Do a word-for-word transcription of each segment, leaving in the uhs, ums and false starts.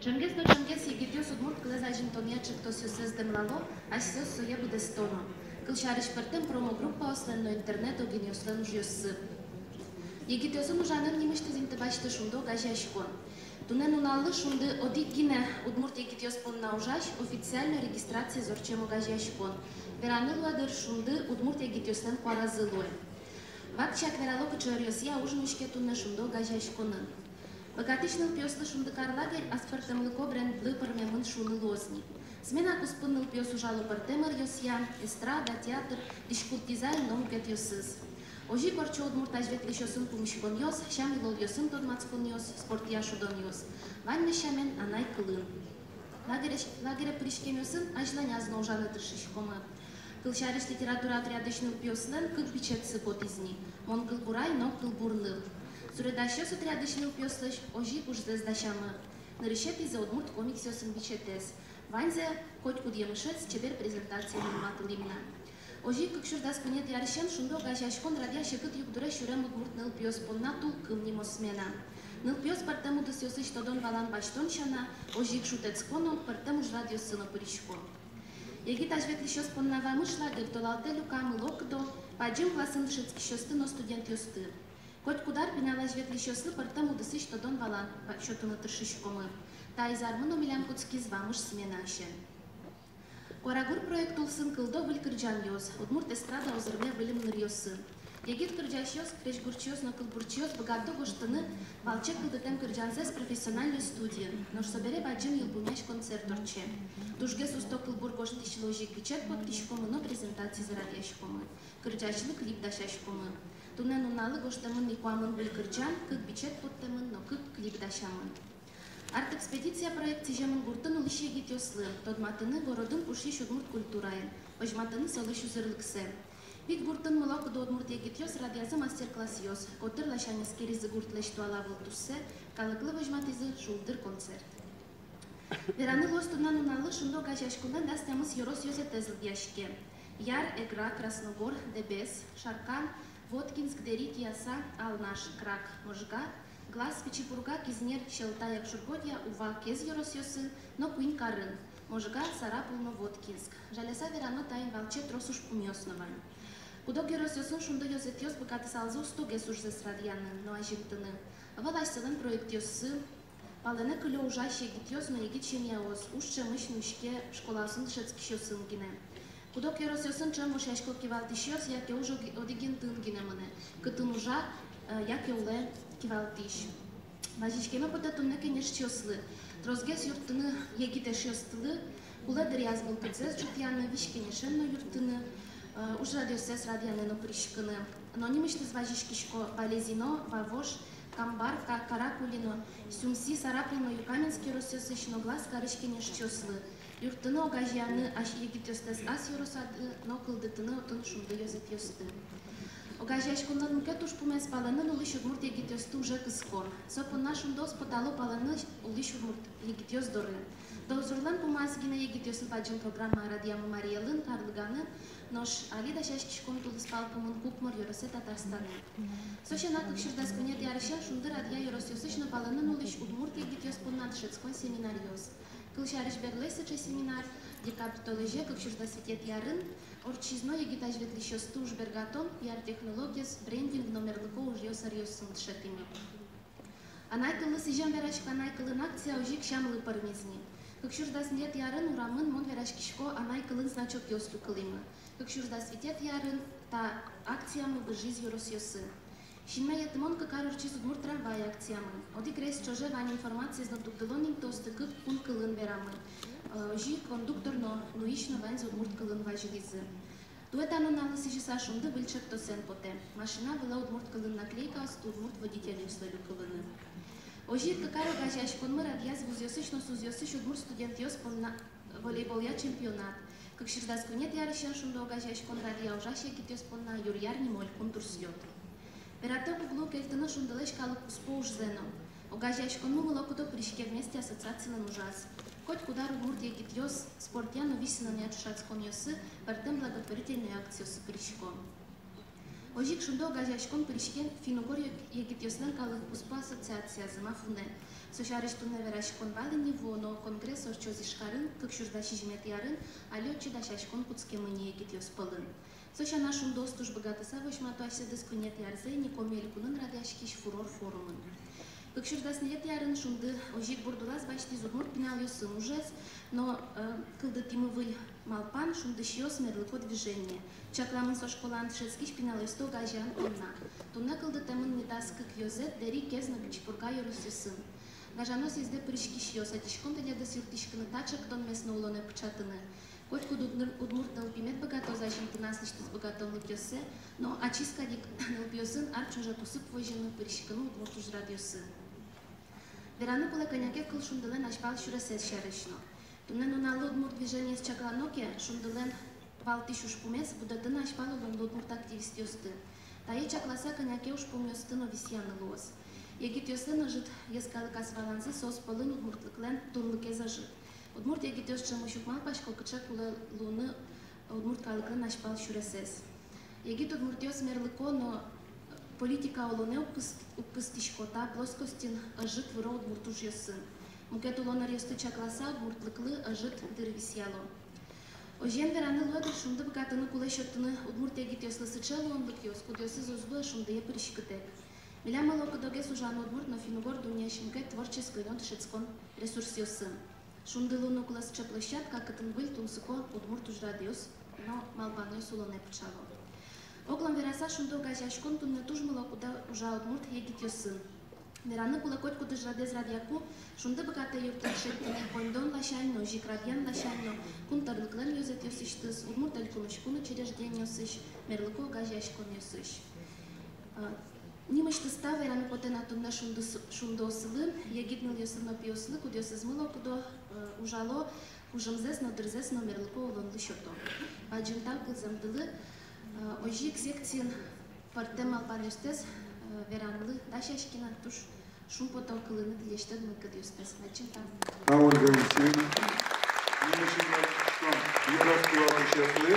Ӵемгес но ӵемгес егитъёс удмурт кылэз азинтонъя ӵектосъёссэс дэмлало, асьсэос сое быдэсто но. Кылсярысь, пӧртэм промо-группаослэн но интернет-огинъёслэн ужъёссы. Егитъёсын ужанэн нимысьтыз инты басьтэ «Шунды» огазеяськон. Туннэ нуналлы «Шунды» одӥг гинэ удмурт егитъёс понна ужась, официальной регистрациез ортчем огазеяськон. Вераны луэ, дыр, «Шунды» удмурт егитъёслэн куаразы луэ. Вакчияк верало, кыӵе ӧръёсъя уж нуиське туннэ «Шунды» огазеяськонын. Быгатӥсь нылпиослы «Шунды» кар лагерь аспӧртэмлыко брендлы пӧрмемын шуыны луоз ни. Смена куспын нылпиос ужало пӧртэм ӧръёсъя: эстрада, театр, дӥськут дизайн но мукетъёсыз. Озьы ик ортчо удмурт азьветлӥсьёсын пумиськонъёс, сям-йылолъёсын тодматсконъёс, спортъя шудонъёс. Ваньмыз сямен анай кылын. Лагере, лагере пыриськемъёсын азьланяз но ужаны тыршиськомы. Кылсярысь, литература отрядысь нылпиослэн кык бичетсы потӥз ни: «Мон кылбурай» но «Кылбурныл». Суредасьёс отрядысь нылпиослэсь озьы ик ужзэс дасямы. Нырысетӥзэ — удмурт комиксъёсын бичетэз. Ваньзэ, котькуд емышез, чебер презентациен юнматылӥм на. Озьы ик кык сюрс дас куинетӥ арысен «Шунды» огазеяськон радъя секыт югдуре сюрем удмурт нылпиос понна «Тулкым» нимо смена. Нылпиос пӧртэм удысъёсысь тодон-валан басьтон сяна, озьы ик шутэтско но, пӧртэм ужрадъёсы но пырисько. Егит азьветлӥсьёс понна «Вамыш» лагерь толалтэ люкамы локыдо бадӟым классын дышетскисьёсты но студентъёсты. Котькуд ар пинал азьветлӥсьёслы пӧртэм удысысь тодон-валан сётыны тыршиськомы. Таиз армы но милям кутскиз «Вамыш» сменаысен. «Куарагур» проект улсын кылдо выль кырӟанъёс, удмурт эстрада узырме выль ымныръёсын. Егит кырӟасьёс, крезьгурчиос но кылбурчиос быгато гожтыны валче кылдытэм кырӟанзэс профессиональной студиын, нош собере бадӟым йылпумъясь концерт ортче. Тужгес усто кылбур гожтӥсьлы озьы ик бичет поттӥськомы но презентацизэ радъяськомы. Кырӟасьлы клип дасяськомы. Туннэ нуналлы гожтэмын ни куамын выль кырӟан, кык бичет поттэмын но кык клип дасямын. «Арт-экспедиция» проект сӥземын гуртын улӥсь егитъёслы: тодматыны городын пушъись удмурт культураен, возьматыны солэсь узырлыксэ. Вить гуртын мылокыдо удмурт егитъёс радъязы мастер-классъёс, котыр ласянь эскеризы гуртлэсь туала вылтуссэ, калыклы возьматӥзы шулдыр концерт. Вераны луоз, туннэ нуналлы «Шунды» огазеяськонлэн дас тямыс ёрос ёзэтэз лыдъяське: Яр, Эгра, Красногор, Дэбес, Шаркан, Воткинск, Дэри, Кияса, Алнаш, Крак, Можга, Глаз, Пичи Пурга, Кизнер, Сьӧлта, Якшур-Бӧдья, Ува, Кез ёросъёсын но куинь карын: Можга, Сарапул но Воткинск. Жаляса верано, таин валче трос ужпумъёс но вань. Куд-ог ёросъёсын «Шунды» ёзэтъёс быгатысалзы устогес ужзэс радъяны но азинтыны. Ӧвӧл асьсэлэн проектъёссы. Палэнэ кылё ужась егитъёс но егит семьяос, уж ӵемысь нуиське школаосын дышетскисьёсын гинэ. Куд-ог ёросъёсын ӵем вошъясько кивалтӥсьёс, яке уж оги-, одӥг интыын гинэ мынэ, кытын ужа, э, яке улэ кивалтӥсь. Вазиськеме потэ туннэ кенешчиослы. Тросгес юрттыны егит эшъёстылы, кулэ дыръяз мылкыдзэс ӝутъяны, визь-кенешен но юрттыны, э, ужрадъёссэс радъяны но пыриськыны. Но нимысьтыз вазиськисько Балезино, Вавож, Камбарка, Каракулино, Сюмси, Сарапул но Юкаменск ёросъёсысь но Глаз карысь кенешчиослы юрттыны, огазеяны ас егитъёстэс ас ёросады но кылдытыны отын «Шунды» ёзэтъёсты. Огазеяськонлэн мукет ужпумез — палэнын улӥсь удмурт егитъёсты уже кыскон. Со понна «Шундыос» потало палэнын улӥсь удмурт егитъёс доры. Дозорлэн пумаз гинэ егитъёсын бадӟым программа радъямы Марий Элын, Карлыганын, нош али дасяськиськом тулыспал пумын Кукмор ёросэ, Татарстанэ. Со сяна, кык сюрс дас куинетӥ арысен «Шунды» радъя ёросъёсысь но палэнын улӥсь удмурт егитъёс понна дышетскон семинаръёс. Кылсярысь, берло сыӵе семинар декабрь толэзе, кык сюрс дас витетӥ арын, ортчиз но егит азьветлӥсьёсты ужбергатон, пиар-технологиос, брендинг но мерлыко ужъёс ӧръёсын дышетӥмы. «Анай кыллы сӥзем вераськы анай кылын» акция озьы ик сямлы пӧрмиз ни. Кык сюрс дас ньылетӥ арын урамын «Мон вераськисько анай кылын» значокъёс люкылӥмы. Кык сюрс дас витетӥ арын та акциямы выжиз ёросъёсы. Синме йӧтымон кык ар ортчиз удмурт трамвай акциямы. Одӥг рейс ӵоже вань информациез но дугдылон интыосты кык кун кылын верамы. Э, озьы ик кондуктор но, нуись но — ваньзы удмурт кылын вазьылӥзы. Туэ та нуналлы сӥзьыса «Шунды» выль ӵектосэн потэ: машина вылэ удмурт кылын наклейкаосты удмурт водительёслы люкылыны. Озьы ик кык ар огазеяськонмы радъяз вузъёсысь но СУЗъёсысь удмурт студентъёс понна волейболъя чемпионат. Кык сюрс дас куинетӥ арысен «Шунды» огазеяськон радъя ужась егитъёс понна «Юръяр» нимо элькун турсъёт. Вератэк уг луы кельтыны «Шундылэсь» калык куспо ужзэ но. Огазеяськонмы мылокыдо пыриське «Вместе» ассоциацилэн ужаз. Котькуд ар удмурт егитъёс спортъя но визь сынонъя ӵошатсконъёсы пӧртэм благотворительной акциосы пырисько. Озьы ик «Шунды» огазеяськон пыриське финн-угор егитъёслэн калык куспо ассоциациязы, МАФУНэн. Со сярысь туннэ вераськон вал ини вуоно конгресс ортчоз Ижкарын кык сюрс дас сизьыметӥ арын, али отчы дасяськон кутскемын ини егитъёс пӧлын. Со сяна «Шундыос» туж быгатыса возьмато асьсэдыз куинетӥ арзэ ини Коми Элькунын радъяськись «Фурор» форумын. Кык сюрс дас ньылетӥ арын «Шунды» озьы ик бурд улаз басьтӥз удмурт пиналъёсын ужез, но, э, кылдытӥмы выль малпан «Шундысьёс — мерлыко движение». Чакламын со школаын дышетскись пиналъёсты огазеян понна. Туннэ кылдытэмын медаз кык ёзэт Дэри, Кез но Пичи Пурга ёросъёсын. Гажано съездэ пыриськисьёс, ӧтиськом тӥледыз юрттӥськыны таӵе эктонмес но улонэ пыӵатыны. Котькуд удмур-, удмурт нылпи мед быгатоз азинтыны аслэсьтыз быгатонлыкъёссэ, но ачиз кадь ик нылпиосын ар ӵоже кусып возьыны, пыриськыны удмурт ужрадъёсы. Вераны кулэ кӧня ке кыл «Шундылэн» азьпал сюресэз сярысь но. Туннэ нуналлы удмурт движениез чаклано ке, «Шундылэн» валтӥсь ужпумез — будэтыны азьпал улонлы удмурт активистъёсты. Тае чакласа, кӧня ке ужпумъёсты но висъяны луоз. Егитъёслэн ӧжыт йӧскалыказ валанзы соос пӧлын удмуртлыклэн тунлыкез ӧжыт. Удмурт егитъёс ӵемысь уг малпасько, кыӵе кулэ луыны удмурт калыклэн азьпал сюресэз. Егит удмуртъёс мерлыко но политика улонэ уг кыс-, уг кыстӥсько, та плоскостьын ӧжыт выро удмурт ужъёсын. Мукет улон ӧръёсты чакласа, удмуртлыклы ӧжыт дыр висъяло. Озьыен, вераны луэ, дыр, «Шунды» быгатыны кулэ сётыны удмурт егитъёслы сыӵе луонлыкъёс, кудъёсыз уз луэ «Шундые» пыриськытэк. Милям мыло-кыдогес ужаны удмурт но финн-угор дуннеысь мукет творческой но дышетскон ресурсъёсын. «Шунды» луыны кулэ сыӵе площадка, кытын выль, тунсыко удмурт ужрадъёс но малпанъёс улонэ пыӵало. Огъя вераса, «Шунды» огазеяськон туннэ туж мыло-кыдо ужа удмурт егитъёсын. Вераны кулэ, котькуд ужрадэз радъяку, «Шунды» быгатэ юрттэт шедьтыны коньдон ласянь но, озьы ик радъян ласянь но, кун тӧрлыклэн ёзэтъёсысьтыз, Удмурт Элькунысь кун учреждениосысь, мерлыко огазеяськонъёсысь. Э, нимысьтыз та вераны потэ на туннэ «Шундыс-», «Шундыослы», егит нылъёслы но пиослы, кудъёсыз мыло-кыдо, э, ужало, кужымзэс но, дырзэс но мерлыко улонлы сёто. Бадӟым тау кылзэмдылы, э, озьы ик секциын пӧртэм малпанъёстэс, э, веранлы дасяське на, туж шумпото кылыны тӥлесьтыд мылкыдъёстэс. Бадӟым тау. Тау, Ольга Алексеевна. Нимысьтыз вераськом ёрос кивалтӥсьёслы,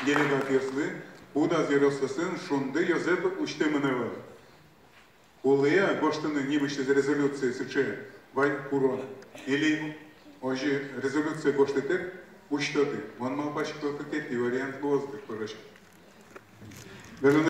делегатъёслы, кудаз ёросъёсын «Шунды» ёзэт усьтэмын ӧвӧл. Кулэ-а гожтыны нимысьтыз резолюцие сыӵе вань курон? Или озьы резолюцие гожтытэк усьтоды? Мон малпасько, кыкетӥ вариант луоз, дыр, пӧрозь.